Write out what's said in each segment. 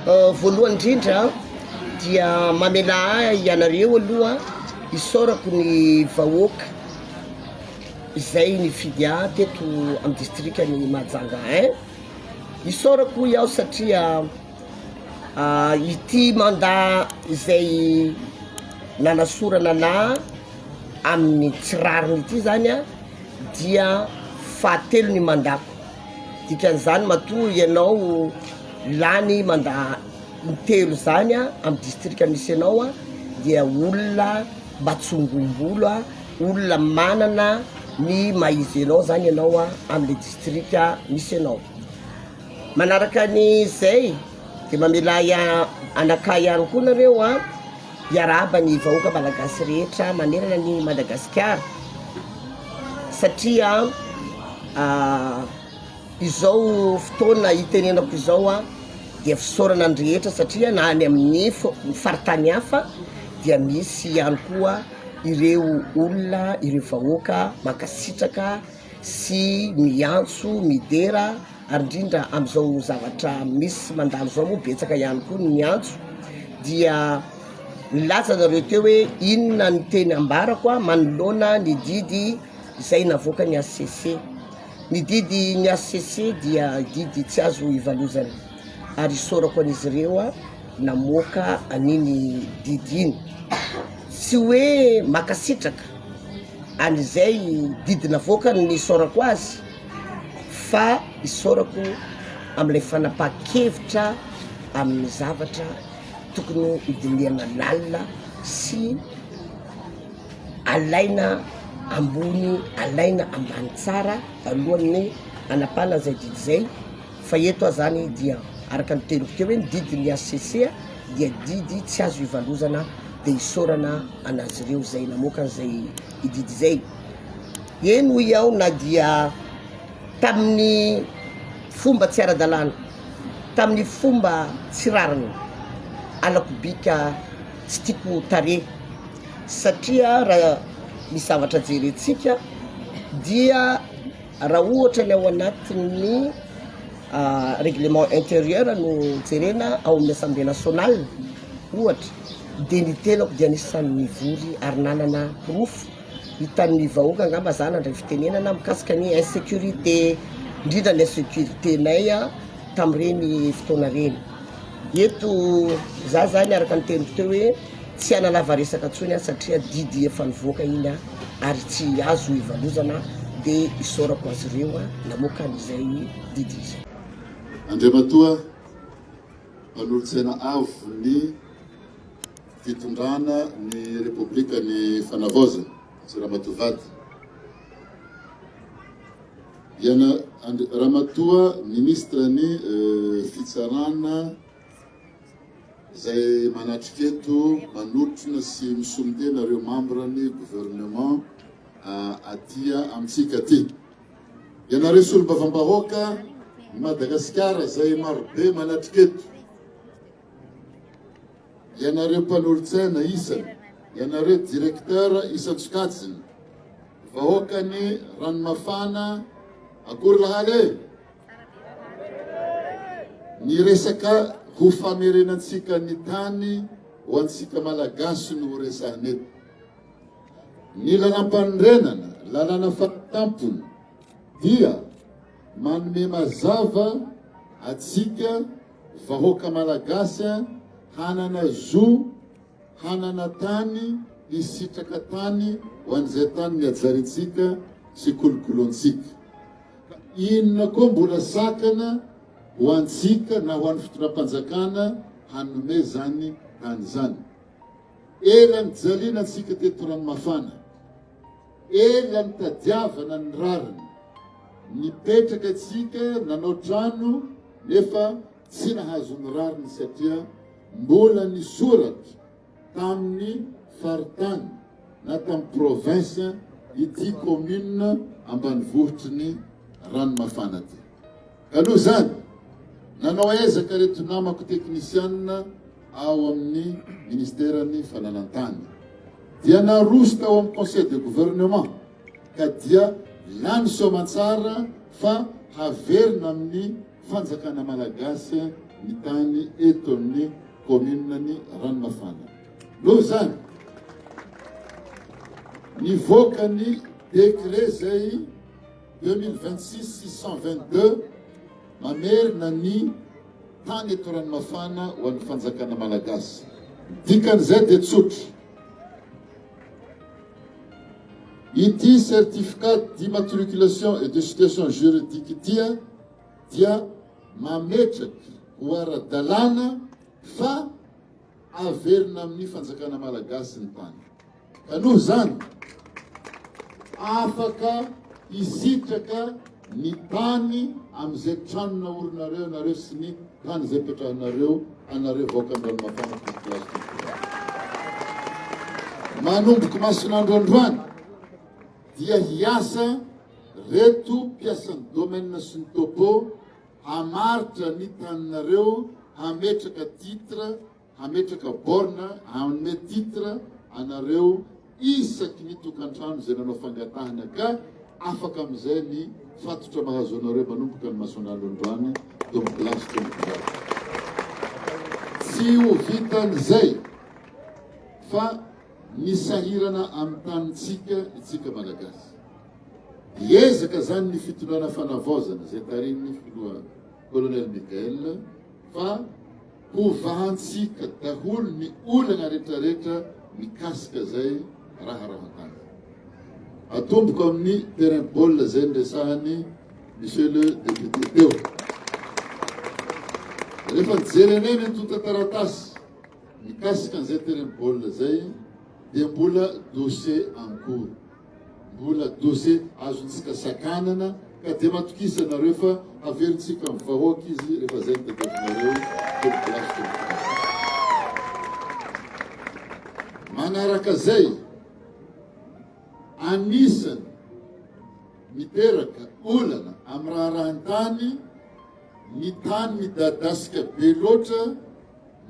Voalohany indrindra dia mamelà ahy ianareo aloha isaorako ny vahoaka izay nifidy ahy teto amy distrikan'i Mahajanga un, isaorako hoy aho satria ity mandat izay nanasorana anah amin'ny tsy rariny ity zany a dia fahatelo ny mandat-ko, dikan'izany matoa ianao lany mandat intelo zany a amy distrika misy anao a dia olona mba tsongombolo a, olona manana ny maha izy anao zany ianao a amle distrika misy anao. Manaraka an'izay de mamelà ahy anakahy ihany koa nareo a hiarahaba ny vahoaka malagasy rehetra manerana an'i Madagasikara satria izao fotoana hitenenako izao a dia fisaorana ny rehetra satria na any amin'ny fo- faritany hafa dia misy ihany koa ireo olona ireo vahoaka mankasitraka sy miantso midera ary indrindra am'izao zavatra misy mandalo zao moa betsaka ihany koa ny miantso dia nilaza nareo teo hoe inona ny teny ambarako a manoloana ny didy izay navoakan'ny HCC, ny didy ny HCC dia didy tsy azo ivalozana ary isaorako an'izy ireo a namoaka an'iny didy iny, tsy hoe mankasitraka an'izay didy navoakany ny isaorako azy fa isaorako am'le fanapahan-kevitra amin'ny zavatra tokony hodinihana lalina sy alaina ambony alaina ambany tsara alohan'ny hanapahana an'izay didy zay fa eto aho zany dia araka ny teniko teo hoe ny didin'ny HCC dia didy tsy azo ivalozana de isaorana anazy ireo zay namoaka an'izay didy zay, eny hoy aho na dia tamin'ny fomba tsy ara-dalàna, tamin'ny fomba tsy rariny, halako bika tsy tiako tarehy satria raha misy zavatra jerentsika dia raha ohatra ny ao anatin'ny règlement intérieur no jerena ao amin'ny assemblée nationale ohatra de ny tenako de anisan'ny nivory ary nanana porofo hitan'ny vahoaka angamba za nandray fitenenana mikasika ny insécurité indrindra ny insécurité-nay a tam'ireny fotoana reny, eto za zany araka ny teniko teo hoe tsy hanalava resaka ntsony aho satria didy efa nivoaka iny a ary tsy azo ivalozana de isaorako azy ireo a namoaka an'izay didy izay. Andriamatoa mpanolotsaina avo ny fitondrana ny Repoblikan'ny Fanavaozana, sy Ramatoa vady. Iana, Ramatoa Ministra ny Fitsarana izay manatrika eto manotrona sy misolo-tena ireo membre ny gouvernement aty amintsika aty. Ianareo solombavambahoaka ny Madagasikara izay marobe manatrika eto. Ianareo mpanolotsaina isany, ianareo directeur isan-tsokajiny, vahoakan'i Ranomafana, akory lahaly e! Ny resaka ho famerenantsika ny tany ho antsika Malagasy no ho resahina eto. Ny lalàmpanorenana, lalàna faratampony, dia manome mazava atsika vahoaka Malagasy hanana zo hanana tany, hisitraka tany ho an'izay tany nihajarintsika sy kolokolointsika. Ka inona koa mbola sakana ho antsika na ho an'ny fitondram-panjakana hanome izany tany izany? Ela nijaliana antsika teto Ranomafana. Ela nitadiavana ny rariny. Nipetraka isika nanao trano nefa tsy nahazo ny rariny satria mbola nisoratra tamin'ny faritany na tamin'ny province ity commune ambanivohitry ny Ranomafana ity. Taloha izany, nanao ezaka ireto namako teknisianina ao amin'ny ministeran'ny fananan-tany. Dia naroso tao amin'ny conseil de gouvernement ka dia lany soamantsara fa haverina amin'ny fanjakana malagasy. ny tany eto amin'ny kaomininan'i Ranomafana. Noho izany, nivoaka ny décret izay 2026 622 mamerina ny tany eto Ranomafana ho an'ny fanjakana malagasy. Ny dikan'izay dia tsotra. Ity certificat d'immatriculation et de situation juridique ity dia mametraka ho ara-dalàna fa averina amin'ny fanjakana malagasy ny tany. Ka noho izany, afaka hisitraka ny tany amin'izay trano naorinareo nareo sy ny tany izay ipetrahanareo anareo vahoaka Andranomafana Tompokolahy sy Tompokovavy. Manomboka mason'andro androany dia hiasa reto mpiasan'ny domaine sy ny topo hamaritra ny taninareo, hametraka titre Hametraka borne hanome titre anareo isaky ny tokantrano izay nanao fangatahana ka afaka amin'izay ny fatotra mahazo anareo manomboka ny masoandro androany tompokolahy sy tompokovavy. Tsy ho vitan'izay fa ny sahirana amin'ny tanintsika itsika Malagasy. Hiezaka zany ny fitondrana fanavaozana izay tarihin'ny filoha Colonel Michael fa Ho vahantsika daholo ny olana retraretra mikasika zay raharahan-tany. Atomboko amin'ny terrain baolina zay niresahany Monsieur le député teo. Rehefa nijery anay ny antontan-taratasy mikasika an'izay terrain baolina zay dia mbola dossier en cours. Mbola dossier azontsika sakanana ka dia matokisa nareo fa haverintsika amin'ny vahoaka izy rehefa zay ny tadiavinareo tompokolahy sy tompokovavy. Manaraka zay, anisany miteraka olana amin'ny raharahan-tany ny tany midadasika be loatra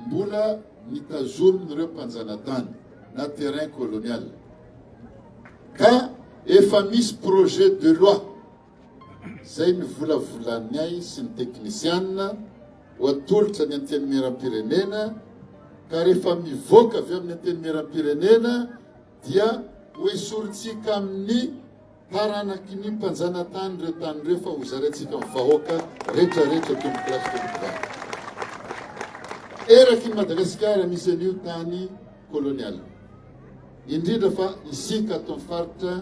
mbola nitazomin'ireo mpanjanatany na terrain colonial ka efa misy projet de loi zay novolavolanay sy ny teknisiana ho atolotra ny antenimierampirenena ka rehefa mivoaka avy amin'ny antenimierampirenena dia ho esorintsika amin'ny Taranaky ny mpanjanatany ireo tany ireo fa ho zaraintsika amin'ny vahoaka rehetra rehetra tompokolahy sy tompokovavy. Eraky ny Madagasikara misy an'io tany colonial. Indrindra fa isika ato amin'ny faritra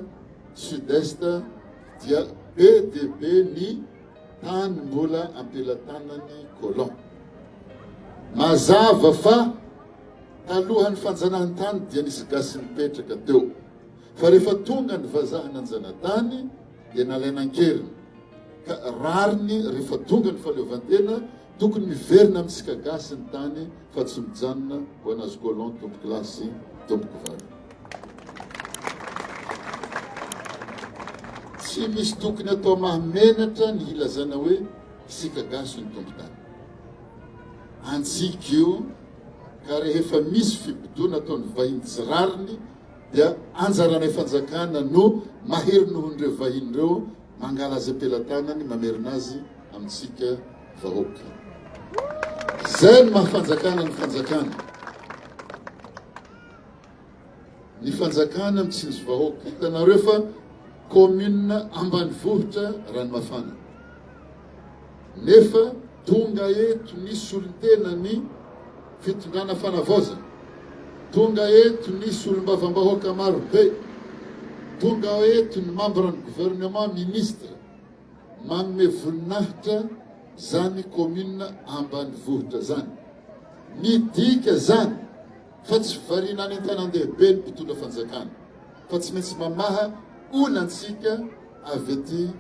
sud-est dia be dia be ny tany mbola am-pelatanan'ny colon. Mazava fa talohan'ny fanjanahantany dia nisy gasy nipetraka teo. Fa rehefa tonga ny vazaha nanjanatany dia nalaina ankeriny ka rariny rehefa tonga ny fahaleovantena tokony miverina amintsika gasy ny tany fa tsy mijanona ho anazy colon tompokolahy sy tompokovavy. Tsy misy tokony atao mahamenatra ny hilazana hoe isika gasy no tompon-tany. Antsika io ka rehefa misy fibodoana ataon'ny vahiny tsy rariny dia anjaranay fanjakana no mahery nohon'ireo vahiny ireo mangala azy am-pelatanany mamerina azy amintsika vahoaka. Zay ny maha fanjakana ny fanjakana. Ny fanjakana mitsinjo vahoaka. Hitanareo fa commune ambanivohitra Ranomafana. Nefa tonga eto ny solontena ny fitondrana fanavaozana, tonga eto ny solombavambahoaka maro be, tonga eto ny membre ny gouvernement, ministre, manome voninahitra zany commune ambanivohitra zany. Midika zany fa tsy variana any an-tanandehibe ny mpitondra fanjakana fa tsy maintsy mamaha olantsika avy aty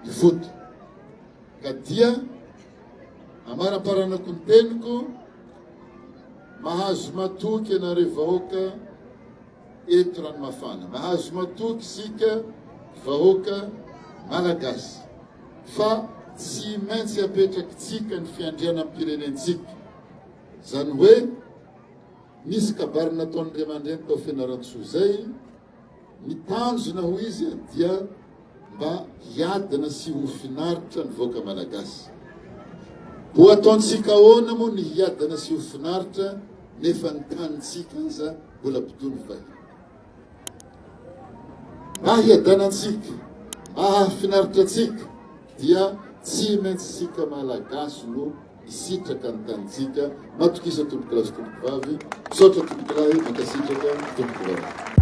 ifotony. Ka dia amaramparanako ny teniko, mahazo matoky ianareo vahoaka eto Ranomafana, mahazo matoky isika vahoaka Malagasy fa tsy maintsy apetrakitsika ny fiandrianam-pirenentsika, izany hoe nisy kabary nataon'ny ray aman-dreny tao Fianarantsoa izay, Ny tanjona hoy izy dia mba hiadana sy ho finaritra ny vahoaka Malagasy. Ho ataontsika ahoana moa ny hiadana sy ho finaritra nefa ny tanintsika aza mbola mpitony vahiny? Mba hiadanantsika, mba hahafinaritra antsika dia tsy maintsy isika Malagasy no hisitraka ny tanintsika. Matokisa tompokolahy sy tompokovavy. Misaotra tompokolahy, mankasitraka tompokovavy.